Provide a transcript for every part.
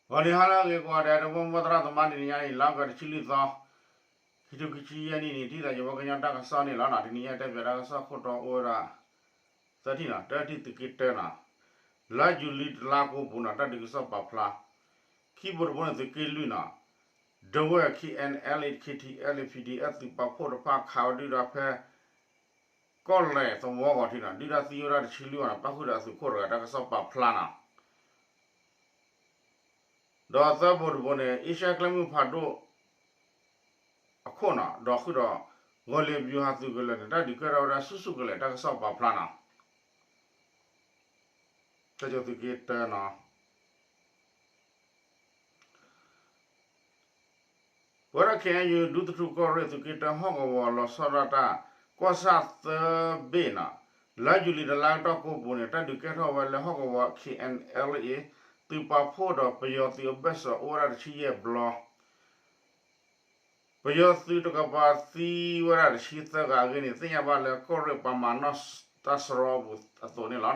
ဂီၤနံၤဟါလၢအဂ့ၤကိးဂၤဒဲး ဒီပုၢ်ဝဲၢ်သရၣ်သမါ တနံၤညါအံၤ လါအီကူးတဆံလွံၢ်သီ ခံကထိခံဆံယဲၢ်နံၣ်န့ၣ် ထံၣ်သးယဝဲကညီတၢ်ကစီၣ်န့ၣ်လီၤ. တနံၤညါတဲပၠးတၢ်ကစီၣ်ခိၣ်တီအိၣ်ဝဲဒၣ် သၢထံၣ်နီၤ, တၢထံၣ်သုးက့တၢနီၤ, လါယူၤလံတလါကိးပူၤနီၤ တၢ်ဒုးကစီၣ်ပာ်ဖျါ, ခံဘိတဘိန့ၣ်သုးက့လွံၢ်နီၤ, ဒဝဲၢ် K N L A K T L A P D F သုးပာ်ဖှိၣ်တဖၣ်ခးဝဲဒုၣ်ဒါဖဲ ကီၢ်လဲၣ်သဝီဂီၤထံးနီၤ ဒုၣ်ဒါသံဝဲဒၣ်တဆံလွံၢ်ဂၤနီၤ ပၣ်ဃုာ်ဒီးအသုးခိၣ်တဂၤ တၢ်ကစီၣ်ပာ်ဖျါနီၤ. ဒီးသၢဘိတဘိန့ၣ် အ့ရှါကျဲမုၢ်ဖးဒိၣ်အခိၣ်နီၤ ဒီးဃုာ်ဒီး ဂီၤလ့ၤဘျူးဟးသုးကလၢၤန့ၣ် တၢ်ဒုးကဲထီၣ်ဝဲဒၣ်ဆူၣ်ဆူၣ်ကလဲာ် တၢ်ကစီၣ်ပာ်ဖျါနီၤ. တၢ်ကစီၣ်သုးက့တၢနီၤ ပဝဲဒၣ် K N U ဒူသထူၣ်ကီၢ်ရ့ၣ်သုးက့တၢဟီၣ်ကဝီၤလီၤဆီဒၣ်တၢ် ကီၢ်ဆၣ်သၢဘ့ၣ်နီၤ, လါယူၤလံတလါကတီၢ်ကိးပူၤန့ၣ် တၢ်ဒုးကဲထီၣ်ဝဲလၢဟီၣ်ကဝီၤ K N L A သုးပာ်ဖှိၣ်ဒီးပယီၤသုးအဘၢၣ်စၢၤအိၣ်ဝဲဒၣ်တဆံယဲၢ်ဘျီ ပယီၤသုးတကပၤသံဝဲဒၣ်တဆံသၢဂၤအဂ့ၢ်န့ၣ် သ့ၣ်ညါဘၣ်လၢကီၢ်ရ့ၣ်ပှၤမၤနီၣ်တၢ်စရီအပူၤအသိးန့ၣ်လီၤ.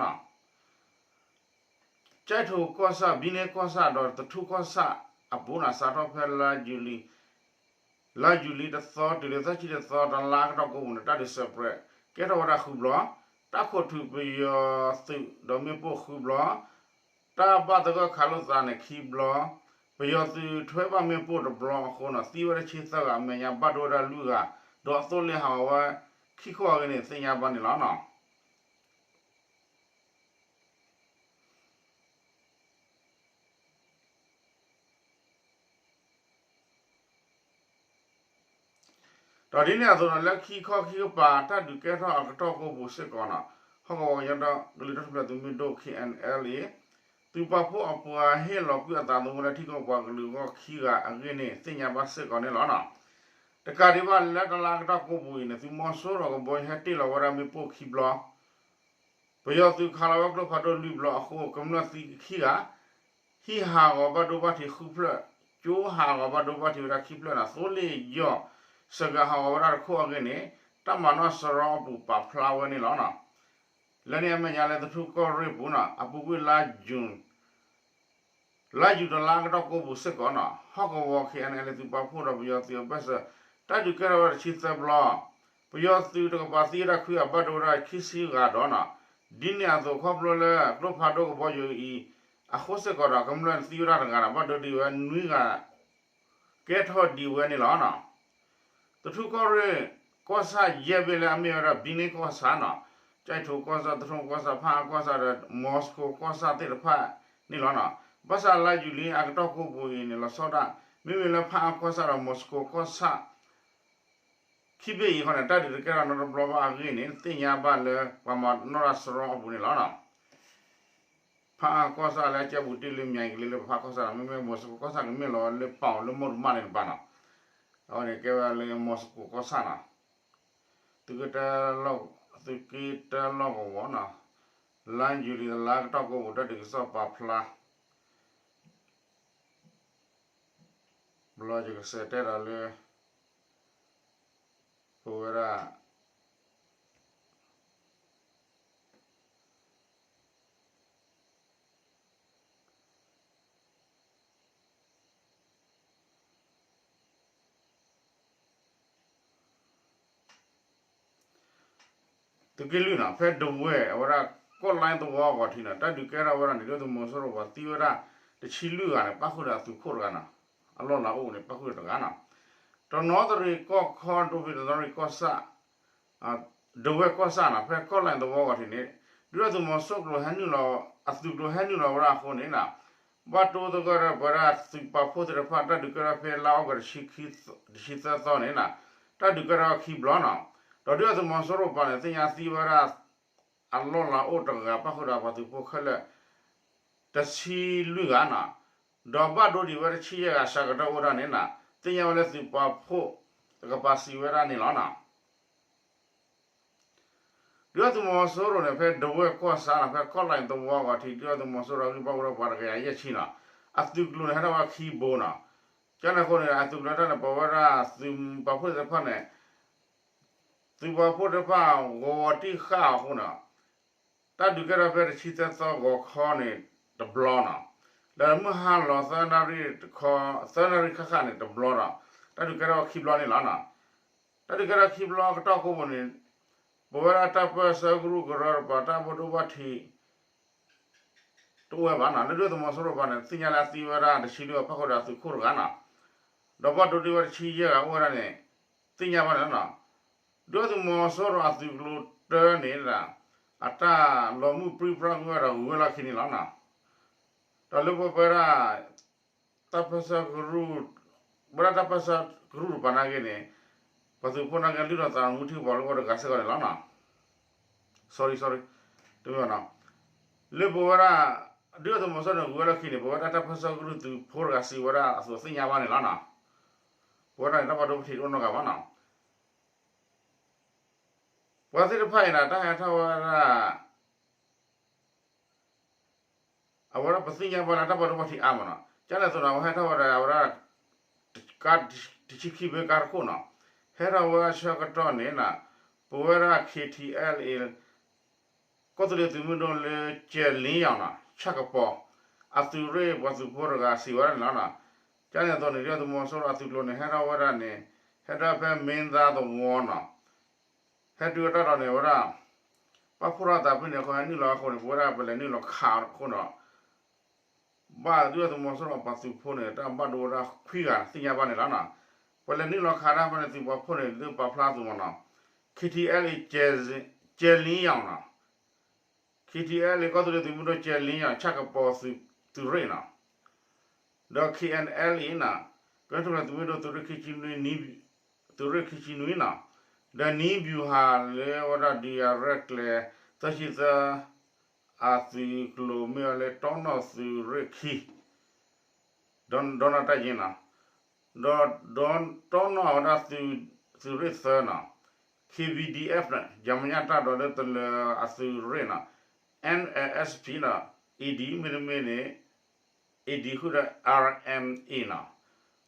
ကၠဲးထိၣ်ကီၢ်ဆၣ်, ဘံန့ၢ်ကီၢ်ဆၣ် ဒီးသထူၣ်ကီၢ်ဆၣ်အပူၤန့ၣ် စးထီၣ်ဖဲလါယူၤလံ, လါယူၤလံတသီတုၤလၢသၢဆံတသီ တလါကတီၢ်ကိးပူၤန့ၣ် တၢ်ဒုးစဲးပြဲးကဲထီၣ်ဝဲဒၣ်ဃုဘျီ, တၢ်ခိးထုးပယီၤသုးဒီးမ့ၣ်ပိၢ်ဃုဘျီ, တၢ်ဘၣ်သဂၢၢ်ခးလိာ်သးန့ၣ်ခံဘျီ, ပယီၤသုးထွဲဘၣ်မ့ၣ်ပိၢ်တဘျီအဃိန့ၣ် သံဝဲဒၣ်တဆံသၢဂၤ အမဲာ်ညါဘၣ်ဒိဝဲဒၣ်လွံၢ်ဂၤ, ဒီးအသိလ့ၣ်ဟးဂီၤဝဲခံခိၣ်အဂ့ၢ်န့ၣ် သ့ၣ်ညါဘၣ်န့ၣ်လီၤ. ဒီးဒ်န့ၣ်အသိးန့ၣ် လၢခံခီခံကပၤ တၢ်ဒုးကဲထီၣ်အကတီၢ်ကိးပူၤစ့ၢ်ကီးန့ၣ် ဟီၣ်ကဝီၤကညီဒီကလုာ်တၢ်ထူၣ်ဖျဲးသုးမုၢ်ဒိၣ် K N L A သုးပာ်ဖှိၣ်အပှၤဟ့ၣ်လီၤကွံာ်အသးသမူလၢထံကီၢ်ပှၤကလုာ်အဂီၢ်ခံဂၤအဂ့ၢ်န့ၣ် သ့ၣ်ညါဘၣ်စ့ၢ်ကီးန့ၣ်လီၤ. တကးဒံးဘၣ်လၢတလါကတီၢ်ကိးပူၤအံၤန့ၣ် သုးမီၤစိရိၤကဘီယူၤဟဲတ့ၢ်လီၤဝဲဒၣ်မ့ၣ်ပိၢ်ခံဘျီ ပယီၤသုးခးလီၤဝဲကျိဖးဒိၣ်လွံၢ်ဘျီအဃိ ကမျၢၢ်သံခံဂၤ, ဟံၣ်ဟးဂီၤဘၣ်ဒိဘၣ်ထံးဃုဖျၢၣ်, ကၠိဟးဂီၤဘၣ်ဒိဘၣ်ထံးဝဲဒၣ်ခံဖျၢၣ်န့ၣ် သိလ့ၣ်ယီၢ် စှၤဂၤဟးဂီၤဝဲဒၣ်တခိၣ်အဂ့ၢ်န့ၣ် တၢ်မၤနီၣ်စရီအပူၤပာ်ဖျါဝဲန့ၣ်လီၤ. လၢန့ၣ်အမဲာ်ညါလၢသထူၣ်ကီၢ်ရ့ၣ်ပူၤန့ၣ် အပူၤကွံာ်လါယူၤ လါယူၤတလါကတီၢ်ကိးပူၤစ့ၢ်ကီးန့ၣ် ဟီၣ်ကဝီၤ K N L A သုးပာ်ဖှိၣ်ဒီးပယီၤသုးအဘၢၣ်စၢၤ တၢ်ဒုးကဲထီၣ်ဝဲဒၣ်တဆံသၢဘျီ, ပယီၤသုးတကပၤသံဝဲဒၣ်ခွံဂၤ ဘၣ်ဒိဝဲဒၣ်ခံဆံဂၤဒီးန့ၣ် ဒ်န့ၣ်အသိးခီဖျိလၢကျိဖးဒိၣ်ကဘီယူၤအံၤ အဃိစ့ၢ်ကီးဒီး ကမျၢၢ်သံဝဲဒၣ်တဂၤဒီး ဘၣ်ဒိဒံးဝဲနွံဂၤ ကဲထီၣ်ဒံးဝဲန့ၣ်လီၤ. သထူၣ်ကီၢ်ရ့ၣ်ကီၢ်ဆၣ်ယဲၢ်ဘ့ၣ်လၢအမ့ၢ်ဝဲဒၣ် ဘံန့ၢ်ကီၢ်ဆၣ်န့ၣ်, ကၠဲးထိၣ်ကီၢ်ဆၣ်, သထူၣ်ကီၢ်ဆၣ်, ဖၣ်အါကီၢ်ဆၣ်ဒီး မီၤစကိၤကီၢ်ဆၣ်သ့ၣ်တဖၣ်န့ၣ်လီၤ. ဘၣ်ဆၣ်လါယူၤလံအကတီၢ်ကိးပူၤအံၤန့ၣ် လီၤဆီဒၣ် မ့မ့ၢ်လၢဖၣ်အါကီၢ်ဆၣ်ဒီးမီၤစကိၤကီၢ်ဆၣ် ခံဘ့ၣ်အံၤအဃိန့ၣ် တၢ်ဒုးတကဲထီၣ်နီတဘျီဘၣ်အဂ့ၢ်န့ၣ် သ့ၣ်ညါဘၣ်လၢပှၤမၤနီၣ်တၢ်စရီအပူၤန့ၣ်လီၤ. ဖၣ်အါကီၢ်ဆၣ်လၢအကဲပူၤတ့ၢ်လၢ မၠဲကလ့ လၢဖၣ်ကီၢ်ဆၣ်န့ၣ် မ့မ့ၢ်မီၤစကိၤကီၢ်ဆၣ်ကမ့ၢ်လီၤလၢပီၣ်လၢမိၢ်တမၣ်န့ၣ်တပၤန့ၣ်, အဝဲန့ၣ်ကဲဝဲလၢမီၤစကိၤကီၢ်ဆၣ်န့ၣ်, သုးက့တၢလီၢ်ကဝီၤန့ၣ်, လါယူၤလံတလါကတီၢ်ကိးပူၤ တၢ်ဒုးကစီၣ်ပာ်ဖျါ ဘျီယကစးတဲဒီးလၢ ပဝဲဒၣ် သုးက့လွံၢ်န့ၣ် ဖဲဒဝဲၢ်အဝဲဒၣ် ကီၢ်လဲၣ်သဝီဂီၤထံးန့ၣ် တၢ်ဒုးကဲထီၣ်ဝဲဒၣ်န့ၣ် ဒုၣ်ဒါသုးမီၤစိရိၤပှၤသံဝဲဒၣ် တဆံလွံၢ်ဂၤန့ၣ် ပၣ်ဃုာ်ဒီးအသုးခိၣ်တဂၤန့ၣ်, အလီၢ်လၤအိၣ်န့ၣ် ပၣ်ဃုာ်တဂၤန့ၣ်, တနီသရံၣ်ကီၢ်ခီဒိၣ်ဖဲတနီသရံၣ်ကီၢ်ဆၣ် ဒဝဲၢ်ကီၢ်ဆၣ်န့ၣ် ဖဲကီၢ်လဲၣ်သဝီဂီၤထံးန့ၣ် ဒုၣ်ဒါသုးမီၤစိရိၤဟဲနုာ်လီၤ အသုးကျိၤဟဲနုာ်လီၤဝဲဒၣ်အဃိန့ၣ် ဘၣ်တိသဂၢၢ်ဒီးပဝဲဒၣ်သုးပာ်ဖှိၣ်သ့ၣ်တဖၣ် တၢ်ဒုးကဲထီၣ်ဖဲလါအီကူး တဆံသၢသီန့ၣ် တၢ်ဒုးကဲထီၣ်ခံဘျီန့ၣ်, ဒီးဒုၣ်ဒါသုးမီၤစိရိၤပှၤန့ၣ် သ့ၣ်ညါသံဝဲဒၣ် အလီၢ်လၤအိၣ်တဂၤ ပၣ်ဃုာ်ဒီးပှၤသုးဖိခဲလၢာ် တဆံလွံၢ်ဂၤန့ၣ်, ဒီးဘၣ်ဒိဒံးဝဲတဆံယဲၢ်ဂၤ စှၤကတၢၢ်အိၣ်ဒၣ်န့ၣ် သ့ၣ်ညါဝဲလၢသုးပာ်ဖှိၣ်တကပၤစံးဝဲဒၣ်န့ၣ်လီၤ. ဒုၣ်ဒါသုးမီၤစိရိၤန့ၣ် ဖဲဒဝဲၢ်ကီၢ်ဆၣ်န့ၣ် ဖဲကီၢ်လဲၣ်သဝီဂီၤထံး ဒုၣ်ဒါသုးမီၤစိရိၤအဂံၢ်ဘၣ်အိၣ်ဒီးပှၤတကယၤယဲၢ်ဆံန့ၣ်, အသုးကျိၤန့ၣ် ဟဲထီၣ်ဝဲခံဘိန့ၣ်, ကန့ၣ်အဃိန့ၣ် အသုးကျိၤတၢ်န့ၣ် ပဝဲဒၣ်သုးပာ်ဖှိၣ်သ့ၣ်တဖၣ်န့ၣ် သုးပာ်ဖှိၣ်သ့ၣ်တဖၣ်ဂီၤဝီၤတံၢ်ဃာ်အဃိန့ၣ် တၢ်ဒုးကဲထီၣ်ဖဲတဆံသၢသီဂီၤခီန့ၣ်တဘျီန့ၣ်, ဒီးမုၢ်ဟါလီၤသၢနၣ်ရံၣ်တခီ, သၢနၣ်ရံၣ်ခါခါန့ၣ်တဘျီဒီး တၢ်ဒုးကဲထီၣ်ခံဘျီန့ၣ်လီၤနီၤ. တၢ်ဒုးကဲထီၣ်ခံဘျီကတီၢ်ကိးပူၤန့ၣ် ပဝဲဒၣ်တၢ်ပၢၢ်ဆၢကရူၢ်ကရၢတပၤ တၢ်ဘၣ်ဒိဘၣ်ထံး တအိၣ်ဝဲဘၣ်နီၤ. လၢဒုၣ်ဒါသုးမီၤစိရိၤတပၤန့ၣ် သ့ၣ်ညါလၢအသံဝဲဒၣ်တဆံလွံၢ်ဂၤ ဖီခိၣ်ဒီးအသုးခိၣ်တဂၤနီၤ, ဒီးဘၣ်ဒိဒံးဝဲတဆံယဲၢ်ဂၤအိၣ်ဝဲဒၣ်န့ၣ် သ့ၣ်ညါဘၣ်န့ၣ်လီၤနီၤ. ဒုၣ်ဒါသုးမီၤစိရိၤအသုးကျိၤတၢန့ၣ် အတၢ်လီၤမုၢ်ပြံပြါကွံာ်ဝဲဒီးဂုၤဝဲလီၢ်ခံန့ၣ်လီၤနီၤ. ဒီးလၢပဝဲဒၣ် တၢ်ပၢၢ်ဆၢကရူၢ်, ပဝဲဒၣ်တၢ်ပၢၢ်ဆၢကရူၢ်တပၤနာ်က့န့ၣ် ပှၤသုးဖိနာ်က့လုၢ်ထီၣ်သးသမူထံကပီၤလၢအိၣ်တဂၤစ့ၢ်ကီးန့ၣ်လီၤနီၤ. Sorry, sorry, တမ့ၢ်ဘၣ်နီၤ. လၢပဝဲဒၣ် ဒုၣ်ဒါသုးမီၤစိရိၤန့ၣ် ဂုၤဝဲလီၢ်ခံန့ၣ် ပဝဲဒၣ်တၢ်ပၢၢ်ဆၢကရူၢ်သုးဖိတဂၤစံးဝဲဒၣ်အသိးသ့ၣ်ညါဘၣ်န့ၣ်လီၤနီၤ. ပဝဲဒၣ်န့ၣ် တၢ်ဘၣ်ဒိဘၣ်ထံးတအိၣ်နီတဂၤဘၣ်နီၤ. ပှၤသ့ၣ်တဖၣ်အံၤန့ၣ် တၢ်ဟဲထီၣ်ဝဲဒၣ် အဝဲဒၣ်ပသ့ၣ်ညါဘၣ်လၢတၢ်ဘၣ်ဒိဘၣ်ထံးအါမးနီၤ. ကန့ၣ်အသိးန့ၣ် အဝဲဟဲထီၣ်ဝဲဒၣ် အဝဲဒၣ် ကါတဆံခံဘ့ၣ်ကါတခိၣ်နီၤ. ဟဲထီၣ်ဝဲဆၢကတီၢ်န့ၣ် ပဝဲဒၣ် KTLA ကီၢ်သူလ့ၤသုးမုၢ်ဒိၣ်လၢ ကၠဲၤလ့ယီၤနီၤ ဆၣ်ကပီၤ အသုးရ့ၣ်ပှၤသုးဖိတဂၤစံးဝဲဒၣ်န့ၣ်လီၤနီၤ. ကန့ၣ်အသိးန့ၣ် ဒုၣ်ဒါသုးမီၤစိရိၤအသုးကျိၤန့ၣ် ဟဲထီၣ်ဝဲဒၣ်န့ၣ် ဟဲထီၣ်ဖဲမ့ၢ်သါသဝီနီၤ. ဟဲတုၤအတၢ်ဒီးန့ၣ် အဝဲဒၣ် ပာ်ဖှိၣ်ထီၣ်သးဖဲန့ၣ်အဃိ ဟဲနုာ်လီၤအဃိန့ၣ် ပဝဲဒၣ်ပလဲၤနုာ်လီၤခးအဃိဒီး ဘၣ်ဒုၣ်ဒါသုးမီၤစိရိၤအပှၤသုးဖိန့ၣ် တၢ်ဘၣ်ဒိဝဲဒၣ်ခွံဂၤသ့ၣ်ညါဘၣ်န့ၣ်လီၤနီၤ. ပလဲၤနုာ်လီၤခးဒၣ်ဖဲန့ၣ် သုးပှၤဖိန့ၣ် ဒုးပာ်ဖျါအသိးမးနီၤ KTLA ကၠဲၤလ့ယီၤနီၤ. KTLA ကီၢ်သူလ့ၤသုးမုၢ်ဒိၣ် ကၠဲၤလ့ယီၤ ဆၣ်ကပီၤသုးရ့ၣ်နီၤ. ဒီး KNLA နီၤ ကညီထူၣ်ဖျဲးသုးမုၢ်ဒိၣ် သုးရ့ၣ်ခံဆံနွံ သုးရ့ၣ်ခံဆံနွံနီၤ. ဒီးနံၣ်ဘျူၤဟၣ်လၢဝဲဒၣ်ဒုးယၤရဲၣ်ကျဲၤ သၢဆံသၢ အသုးကျိၤမ့ၢ်ဝဲလၢ တီနီၢ်သုးရ့ၣ်ခံ ဒီး ဒီးနီၢ်တၢ်ယ့နီၤ, ဒီး ဒီးတီနီၢ်ဝဲဒၣ် သုးရ့ၣ်သၢနီၤ, KVDF နီၤ ယၤမဲာ်ညါတၢ်ဒီးလၢတလၢၤအသုးရ့ၣ်နီၤ, NLSP နီၤ, AD မ့တမ့ၢ်န့ၣ် AD ဃုာ်ဒီး RMA နီၤ,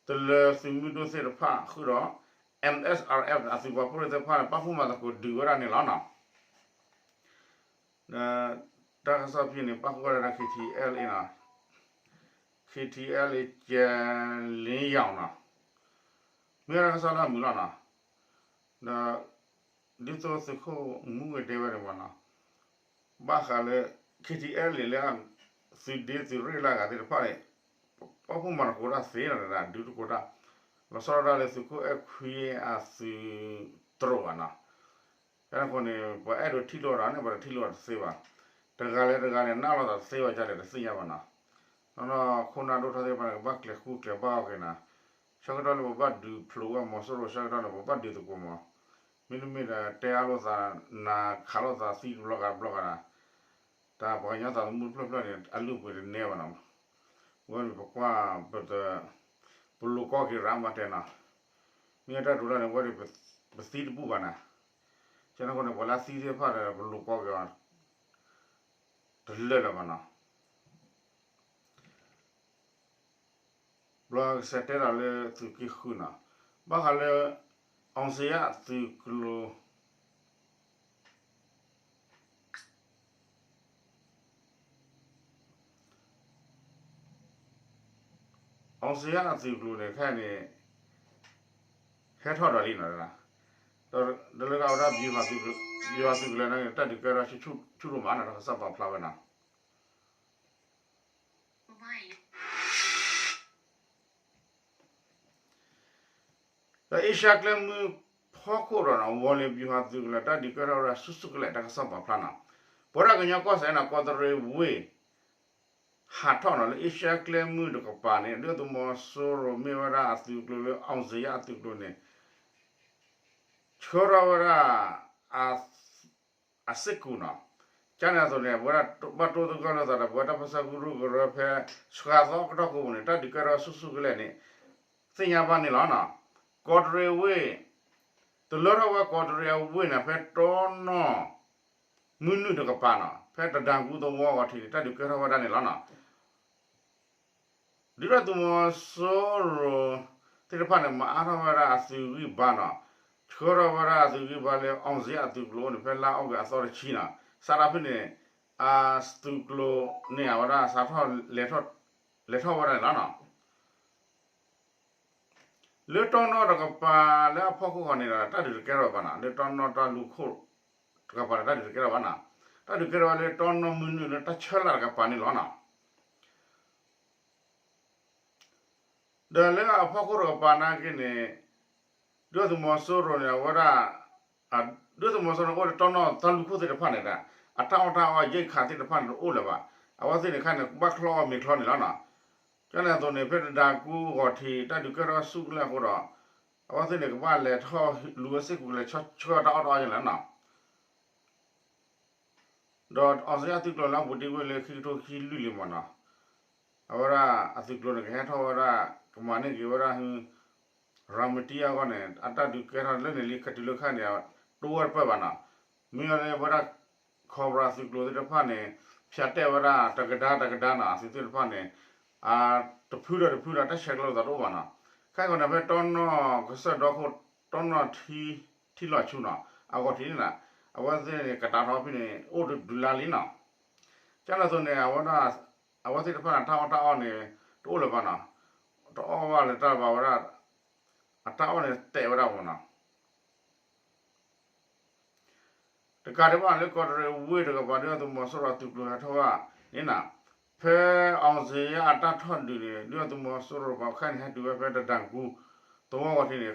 တလၢၤသုးမုၢ်ဒိၣ်သ့ၣ်တဖၣ်ဃုာ်ဒီး MSRF နီၤ, အသုးပှၤဖိသ့ၣ်တဖၣ်န့ၣ် ပာ်ဖှိၣ်မၤသကိးဒုးဝဲဒၣ်န့ၣ်လီၤနီၤ. တၢ်ကစီၣ်ဖဲန့ၣ် ပာ်ဃုာ်ဝဲဒၣ်ဒီး KTLA နီၤ, KTLA ကၠဲၤလ့ယီၤနီၤ, မ့ၢ်ဝဲဒၣ်တၢ်ကစီၣ်လၢအမုာ်လီၤနီၤ. ဒီး ဒ်သိးသုးခိၣ်မူဂ့ၤတဲဝဲန့ၣ်မးနီၤ, ဘၣ်ဃးလၢ KTLA လၢ သုးဒ့သုးရ့ၣ်လၢအဂၤသ့ၣ်တဖၣ်န့ၣ် ပာ်ဖှိၣ်မၤသကိးတၢ်သ့နီၤ, ဒုးသကိးတၢ် လီၤဆီဒၣ်တၢ်လၢသုးခိၣ်အဲၣ်ခွံအသုးတရိးဘၣ်နီၤ. ကန့ၣ်အဃိန့ၣ် ပှၤအဲၣ်ဒိးထံၣ်လိာ်ဒီးန့ၣ် ပှၤတထံၣ်လိာ်တသ့ဘၣ်. တဂၤလၢတဂၤန့ၣ် နာ်လိာ်သးတသ့ဘၣ်ဒ်လဲၣ်တသ့ၣ်ညါဘၣ်နီၤ. နီၢ်နီၢ်ခိၣ်နၢ်ဒိၣ်ထီၣ်သ့ၣ်တဖၣ်န့ၣ် ကဘၣ်ကျဲၤဃူကျဲၤဘၣ်အီၤက့ၤနီၤ. ဆၢကတီၢ်လၢပဘၣ်ဒုးဖျိးဝဲမီၤစိရိၤ ဆၢကတီၢ်န့ၣ် ပဘၣ်ဒုးသကိးမး. မ့တမ့ၢ်ဒီး တဲအါလိာ်သး နၤခးလိာ်သးသံတဘျီဂၤတဘျီဂၤနီၤ. တၢ်ပှၤကညီသးသမူတဖျၢၣ်ဖျၢၣ်န့ၣ် အလုၢ်အပှ့ၤတန့ၢ်ဘၣ်နီၤ. ဝဲန့ၣ်ပကွၢ် ပ ပလိၤကီက့ၤရၣ်မးတဲနီၤ. မ့ၢ်တၢ်ဒိးလၢန့ၣ် ဝဲန့ၣ် ပသံတဘူၣ်ဘၣ်နီၤ. ကန့ၣ်အဃိန့ၣ် ပှၤလၢအသံသ့ၣ်တဖၣ်ဒီး ပလိၤကီက့ၤအီၤ တလၢာ်လၢၤဘၣ်နီၤ. ဘျီကစဲးတဲဒီးလၢသုးက့ဃုနီၤ, ဘၣ်ဃးလၢ အောင်ဇေယျအသုးကျိၤ အောင်ဇေယျအသုးကျိၤန့ၣ် ခဲအံၤန့ၣ် ဟဲထီၣ်ဒီးလံနီၤ, ဒီးလၢကဝဲဒၣ် ဗျူဟာသုးကျိၤန့ၣ် တၢ်ဒုးကဲထီၣ်ဆူၣ်ဒိၣ်မးနီၤ, တၢ်ကစီၣ်ပာ်ဖျါဝဲနီၤ. ဒီးအ့ရှါကျဲမုၢ်ဖီခိၣ်ဒီးနီၤ ဝီၤလ့ၤ ဗျူဟာသုးကျိၤ တၢ်ဒုးကဲထီၣ်ဝဲဒၣ်ဆူၣ်ဆူၣ်ကလဲာ် တၢ်ကစီၣ်ပာ်ဖျါနီၤ. ပဝဲဒၣ်ကညီကီၢ်စဲၣ်နီၤ ကီးတရံးဝ့ၢ် ဟးထီၣ်နီၤ လၢအ့ရှါကျဲမုၢ်တကပၤန့ၣ် ဒုၣ်ဒါသုးမီၤစိရိၤမ့ၢ်ဝဲဒၣ်အသုးကျိၤလၢ အောင်ဇေယျ အသုးကျိၤန့ၣ် ဆှၢထီၣ်ဝဲဒၣ် အစ့ၢ်ကီးနီၤ. ကန့ၣ်အသိးန့ၣ် ပဝဲဒၣ်ဘၣ်တိသဂၢၢ်လိာ်သးဒီး ပဝဲတၢ်ပၢဆှၢကရူၢ်ကရၢဖဲ စှၤသီကတီၢ်ကိးပူၤန့ၣ် တၢ်ဒုးကဲထီၣ်ဆူၣ်ဆူၣ်ကလဲာ်န့ၣ် သ့ၣ်ညါဘၣ်န့ၣ်လီၤနီၤ. ကီးတရံးဝ့ၢ် တလၢထီၣ်ဝဲကီးတရံးအဝ့ၢ်န့ၣ် ဖဲတီနီၢ် မုၢ်နုာ်တကပၤနီၤ ဖဲတဒၣ်ကူသဝီဂီၤထံးန့ၣ် တၢ်ဒုးကဲထီၣ်ဝဲဒၣ်န့ၣ်လီၤနီၤ. ဒုၣ်ဒါသုးမီၤစိရိၤသ့ၣ်တဖၣ်န့ၣ် မၤအါထီၣ်ဝဲဒၣ်အသုးဂံၢ်ဘါနီၤ, ဆှၢထီၣ်ဝဲဒၣ်အသုးဂံၢ်ဘါလၢ အောင်ဇေယျ အသုးကျိၤန့ၣ် ဖဲလါအီကူးအသီတဆံနီၤ, စးထီၣ်ဖဲန့ၣ် အသုးကျိၤန့ၣ် အဝဲဒၣ်စးထီၣ်လဲၤထီၣ် လဲၤထီၣ်ဝဲဒၣ်န့ၣ်လီၤနီၤ. လၢတီနီၣ်တကပၤလၢအဖီခိၣ်ဃီန့ၣ်ဒီး တၢ်ဒုးတကဲထီၣ်ဘၣ်နီၤ, လၢတီနီၣ်တၢ်လူၤခိၣ်တကပၤန့ၣ် တၢ်ဒုးတကဲထီၣ်ဘၣ်နီၤ, တၢ်ဒုးကဲထီၣ်ဝဲလၢတီနီၣ်မုၢ်နုာ်လၢတၢ်ဆၢလၢ်တကပၤန့ၣ်လီၤနီၤ. ဒီးလၢအဖီခိၣ်တကပၤနာ်က့န့ၣ် ဒုၣ်ဒါသုးမီၤစိရိၤန့ၣ် အဝဲဒၣ် ဒုၣ်ဒါသုးမီၤစိရိၤန့ၣ် အိၣ်လၢတီနီၣ်တၢ်လူၤခိၣ်သ့ၣ်တဖၣ်န့ၣ်ဒီး အတၢ်အီၣ်တၢ်အီရိက္ခာသ့ၣ်တဖၣ်န့ၣ် တအိၣ်လၢၤဘၣ်. အဝဲသ့ၣ်န့ၣ်ခါန့ၣ် ကဘၣ်ချီအီၣ်မ့ၤချီန့ၣ်လီၤနီၤ. ကန့ၣ်အသိးန့ၣ် ဖဲတဒါကူဂီၤထံး တၢ်ဒုးကဲထီၣ်ဆူၣ်ကလဲာ်အဃိဒီး အဝဲသ့ၣ်န့ၣ် ကဘၣ်လဲၤထီၣ်လူၤဝဲစ့ၢ်ကီးလဲၤဆှၢအီၣ်တၢ်အီၣ်တၢ်အီန့ၣ်လီၤနီၤ. ဒီးအောင်ဇေယျသုးကျိၤလၢအပူၤတ့ၢ်ဝဲလၢခံကထိခံဆံလွံၢ်လံမ့ၢ်နီၤ, အဝဲဒၣ်အသုးကျိၤန့ၣ် ကဟဲထီၣ်ဝဲဒၣ် ကမၤန့ၢ်က့ၤဝဲဒၣ် ရၤမတံအဂီၢ်န့ၣ် အတၢ်ဒုးကဲထီၣ်လၢန့ၣ်လံ ကတုၤလၢခါန့ၣ် တအိၣ်ဝဲတပၢၢ်ဘၣ်နီၤ. မ့ၢ်အီၤလၢဝဲဒၣ် Cobra သုးကျိၤသ့ၣ်တဖၣ်န့ၣ် ဖၠးတဲာ်ဝဲဒၣ်တကဒါတကဒါနီၤ အသုးသ့ၣ်တဖၣ်န့ၣ် တဖုဒီးတဖုဒီး တၢ်ဆဲးကျိးလိာ်သးတအိၣ်ဘၣ်နီၤ. ခဲကီးန့ၣ် ဖဲတီနီၣ်ကစၢၢ်ဒီခိၣ် တီနီၣ်ထံ ထံလီၤဆူနီၤ အဂီၢ်ထံးန့ၣ်နီၤ အဝဲသ့ၣ်န့ၣ် ကတာ်ထီဖဲန့ၣ် အိၣ်တဒုးလါလံနီၤ. ကန့ၣ်အသိးန့ၣ် အဝဲသ့ၣ်တဖၣ်န့ၣ် တၢ်အီၣ်တၢ်အီန့ၣ် တအိၣ်လၢၤဘၣ်နီၤ. တအီၣ်ဘၣ်လၢၤတၢ်ဘၣ်ဝဲဒၣ် အတၢ်အီၣ်န့ၣ်တဲာ်ဝဲဒၣ်မ့ၢ်နီၤ. တကးဒံးဘၣ်လၢကီးတရံးဝ့ၢ်တကပၤ ဒုၣ်ဒါသုးမီၤစိရိၤအသုးကျိၤဟဲထီၣ်ဘၣ်န့ၣ်နီၤ, ဖဲအောင်ဇေယျအတၢ်ထီၣ်ဒုးန့ၣ် ဒုၣ်ဒါသုးမီၤစိရိၤပှၤခဲန့ၣ် ဟဲတုၤဝဲဖဲတဒါကူသဝီဂီၤ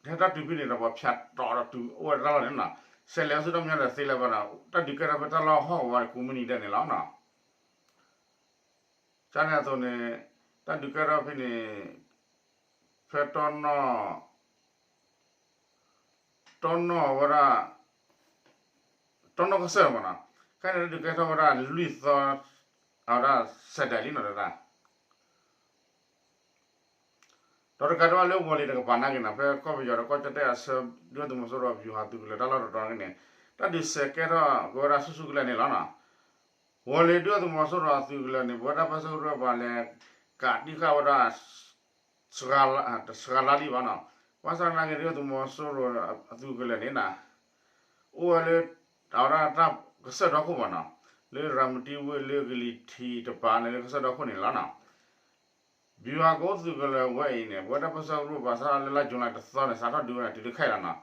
ထံးန့ၣ် ဟဲတၢ်တုၤဖဲန့ၣ်ဒီး ပှၤဖၠးတီၤဒီးတုၤအိၣ်ဝဲတၢ်လီၢ်န့ၣ်နီၤ, ဆဲးလဲၤဆူတၢ်မညါဒီးသ့လၢၤဘၣ်နီၤ, တၢ်ဒုးကဲထီၣ်ဖဲတၢ်လီၢ်ဟီၣ်ကဝီၤန့ၣ် ကိးမုၢ်နံၤဒဲးန့ၣ်လီၤနီၤ. ကန့ၣ်အသိးန့ၣ် တၢ်ဒုးကဲထီၣ်ဖဲန့ၣ် ဖဲတီနီၣ် တီနီၣ်ဝဲဒၣ် တီနီၣ်ကစၢၢ်မ့ၢ်နီၤ, ခဲန့ၣ်တၢ်ဒုးကဲထီၣ်ဝဲဒၣ်လွံၢ်သီ အဝဲဒၣ်စဲးဒဲးလံနီၤတဒၣ် ဒီးတကးဒံးဘၣ်လၢဝီၤလ့ၤတကပၤနာ်က့နီၤ ဖဲကီၢ်ပယီၤဒီးကီၢ်ကၠီၣ်တဲၣ်အဆၢ ဒုၣ်ဒါသုးမီၤစိရိၤ ဗျူဟာသုးကလၢၤတၢ်လီၢ်တတီၤနာ်က့န့ၣ် တၢ်ဒုးစဲးကဲထီၣ်က့ၤဝဲဒၣ်ဆူၣ်ဆူၣ်ကလဲာ်န့ၣ်လီၤနီၤ. ဝီၤလ့ၤဒုၣ်ဒါသုးမီၤစိရိၤအသုးကလၢၤန့ၣ် ပဝဲဒၣ်တၢ်ပၢဆှၢကရူၢ်ပှၤလဲၤကးတံၢ်ဃာ်ဝဲဒၣ် စှၤလါလံဘၣ်နီၤ. ဘၣ်ဆၣ်သနာ်က့ ဒုၣ်ဒါသုးမီၤစိရိၤအသုးကလၢၤန့ၣ်နီၤ အိၣ်ဝဲလၢ အဝဲဒၣ်တၢ်ကစၢၢ်ဒီခိၣ်မ့ၢ်နီၤ, လၢရၤမတံဝ့ၢ်လၢကလံၤထံးတပၤန့ၣ် လၢကစၢၢ်ဒီခိၣ်န့ၣ်လီၤနီၤ. ဗျူဟာကုန်းသုးကလၢၤဝဲအံၤန့ၣ် ပဝဲဒၣ်တၢ်ပၢဆှၢကရူၢ်ပှၤစးထီၣ်လၢလါယူၤလံတသီန့ၣ် စးထီၣ်ဒုးဝဲန့ၣ် တုၤလၢခဲအံၤလီၤနီၤ.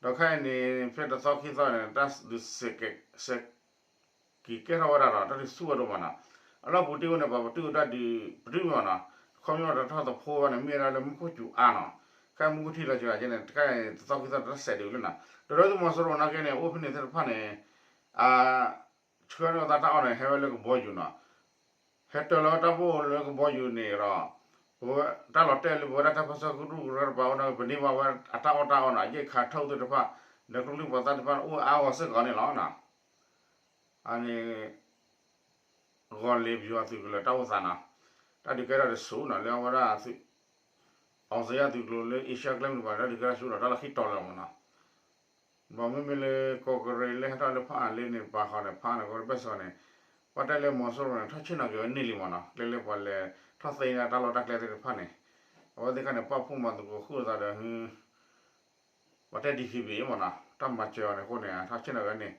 ဒီးခဲအံၤန့ၣ် ဖဲတသီခံသီန့ၣ် တၢ်ဒုးစဲးကဲ က့ၤကဲထီၣ်ဝဲဒၣ်ဒီး တၢ်ဒုးဆူၣ်ဝဲဒိၣ်မးနီၤ. အလီၢ်ပူၤတ့ၢ်ဝဲန့ၣ် ပှၤပတုာ်တၢ်ဒုး ပတုာ်မ့ၢ်နီၤ, ခီပညီတၢ်ထီၣ်သဖှိဝဲန့ၣ် မ့ၢ်ဝဲဒၣ်လၢမူခိၣ်စူၤအါနီၤ, ခဲမူခိၣ်ထံလီၤစှၤက့န့ၣ် တခါအံၤ တသီခံသီတၢ်စဲးဒုးလၢနီၤ. ဒီးဒုၣ်ဒါသုးမီၤစိရိၤနာ်က့န့ၣ် အိၣ်ဖဲန့ၣ်သ့ၣ်တဖၣ်န့ၣ် အ ဆှၢန့ၢ်အသးတၢ်အီၣ်န့ၣ် ဟဲဝဲလၢကဘီယူၤနီၤ, ဟဲတၢၤလီၤတၢ်ဘိၣ်လၢကဘီယူၤန့ၣ်ဒီး ပဝဲတၢ်လီၤတဲာ်လၢပဝဲဒၣ်တၢ်ပၢဆှၢကရူၢ်ကရၢတပၤဝဲန့ၣ် ပန့ၢ်ဘၣ်ဝဲအတၢ်အီၣ်တၢ်အီနီၤ, ရိက္ခာထုတ်သ့ၣ်တဖၣ် ဒီးကျိချံမျိာ်သၣ်သ့ၣ်တဖၣ်န့ၣ် အိၣ်အါဂီၢ်စ့ၢ်ကီးန့ၣ်လီၤနီၤ. အန့ၣ် ဂီၤလ့ၤပယီၤသုးကလၢၤတၢ်အိၣ်သးနီၤ, တၢ်ဒုးကဲထီၣ်တဆူၣ်နီၤ လၢအဝဲဒၣ်သုး အောင်ဇေယျသုးကျိၤလၢအ့ရှါကျဲမုၢ်တပၤ တၢ်ဒုးကဲထီၣ်ဆူၣ်ဒီး တၢ်လီၢ်ခံတီၤလၢၤမ့ၢ်နီၤ. ဘၣ်မ့မ့ၢ်လၢကီးကရ့ၣ်လၢဟဲထီၣ်လၢဖးအါလ့န့ၣ် ပာ်ဃီန့ၣ် ဖးန့ၣ် ကီးတဘၣ်စ့ၢ်ကီးန့ၣ် ပှၤတဲလၢမီၤစိရိၤန့ၣ် ထီၣ်ဆ့ၣ်နီၤက့ၤဝဲန့ၢ်လံမ့ၢ်နီၤ, ကျဲလၢပှၤလဲၤထီၣ်သ့န့ၢ်တၢ်လီၢ်တၢ်ကျဲသ့ၣ်တဖၣ်န့ၣ် အဝဲသ့ၣ်တဖၣ်န့ၣ် ပာ်ဖှိၣ်မၤသကိးဃုာ်အသးဒီး ပှၤတဲ ဒီကဘ့ၣ် မ့ၢ်နီၤ တၢ်မၤစၢၤအီၤန့ၣ်အဃိန့ၣ် ထီၣ်ဆ့ၣ်နီၤက့ၤန့ၢ်,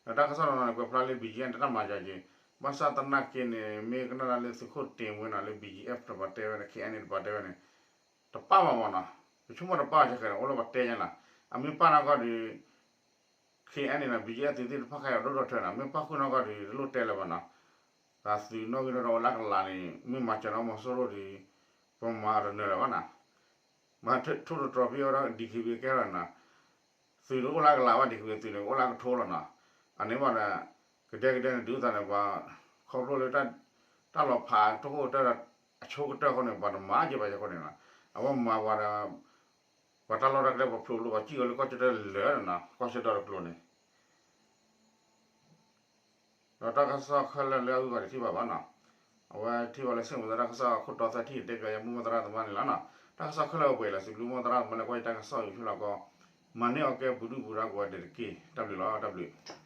ဒီးတၢ်ကစီၣ်နီၤနီၤန့ၣ် ကွဲးဖျါလၢ ဘီၣ်ကၠံအၣ် န့ၣ် တၢ်မၤစၢၤက့ၤ, ဘၣ်ဆၣ်သနာ်က့န့ၣ် မ့ၢ်ကနၣ်ဒၣ်လၢသုးခိၣ်တ့ၢ်ဝ့နီၤ လၢ ဘီၣ်ကၠံအၣ် တပၤတဲဝဲန့ၣ် ခဲအံၤန့ၣ် တပၤတဲဝဲန့ၣ် တပာ်ဘၣ်မ့ၢ်နီၤ, ပဆိကမိၣ်တပာ်စ့ၢ်ကီးန့ၣ် အိၣ်လၢပှၤတဲညါနီၤ, အမ့ၢ်ပာ်နီၢ်ကီၢ်ဒီး ခဲအံၤန့ၣ်နီၤ ဘီၣ်ကၠံအၣ် သုးသ့ၣ်တဖၣ်ခဲအံၤဒိၣ်ဒိၣ်ထၢနီၤ, မ့ၢ်ပာ်ဃုာ်နီၢ်ကီၢ်ဒီး တလိၣ်တဲလၢၤဘၣ်နီၤ, တၢ်သုးနီၣ်ဂံၢ်နီၣ်ဒွးအိၣ်လၢကလးန့ၣ် မ့ၢ်မၤစၢၤနီၢ်မီၤစိရိၤဒီး ပမၤတနၢၤလၢၤဘၣ်နီၤ, မၤထိၣ်တတြီၤဖဲအဝဲဒၣ် ဒီကဘ့ၣ် ကဲထီၣ်နီၤ, သုးတအိၣ်လၢကလးဘၣ် ဒီကဘ့ၣ် သုးန့ၣ် အိၣ်လၢကထိလီၤနီၤ, အန့ၣ်ဘၣ်ဒီး ကဒဲကဒဲန့ၣ် ဒုးသးန့ၣ် ပှၤ ခီဖျိလၢ တၢ်လီၤဖးတၢ်ခိၣ်တၢ် အဆိကတၢၢ်အဃိန့ၣ် ပှၤတမၤက့ၤဘၣ်ယဲၢ်ဃိန့ၣ်နီၤ, အဝဲမၤပှၤဒီး ပှၤတၢ်လီၢ်တၢ်ကျဲ ပှၤဖျိးလိာ်ပှၤစံၣ်အီၤလၢကီၢ်ကၠီၣ်တဲၣ်လၢာ်နီၤ ကီၢ်ဆၢဒီတကျိၤန့ၣ် ဒီးတၢ်ကစီၣ်ခဲလၢာ်လၢအဂုၤအဂၤတထံၣ်ဘၣ်ဘၣ်နီၤ, အဝဲထံၣ်ဘၣ်လၢစ့ၣ်မုၢ်သရၣ်တၢ်ကစီၣ်အခိၣ်တီသၢထံၣ် တဲပၠးယၤမူမီၢ်သရၣ်သမါန့ၣ်လီၤနီၤ, တၢ်ကစီၣ်ခဲလၢာ်အိၣ်ပှဲၤလီၤ စံးဘျုးမီၢ်သရၣ်သမါလၢကွၢ်ယတၢ်ကစီၣ်ယူၤဖျိလီၤကီး, မၤန့ၢ်အီၤကဲပူၤဒုၣ်ပူၤဒါကိးဂၤဒဲးတက့ၢ်, တၢ်ဘျုးလီၤ တၢ်ဘျုး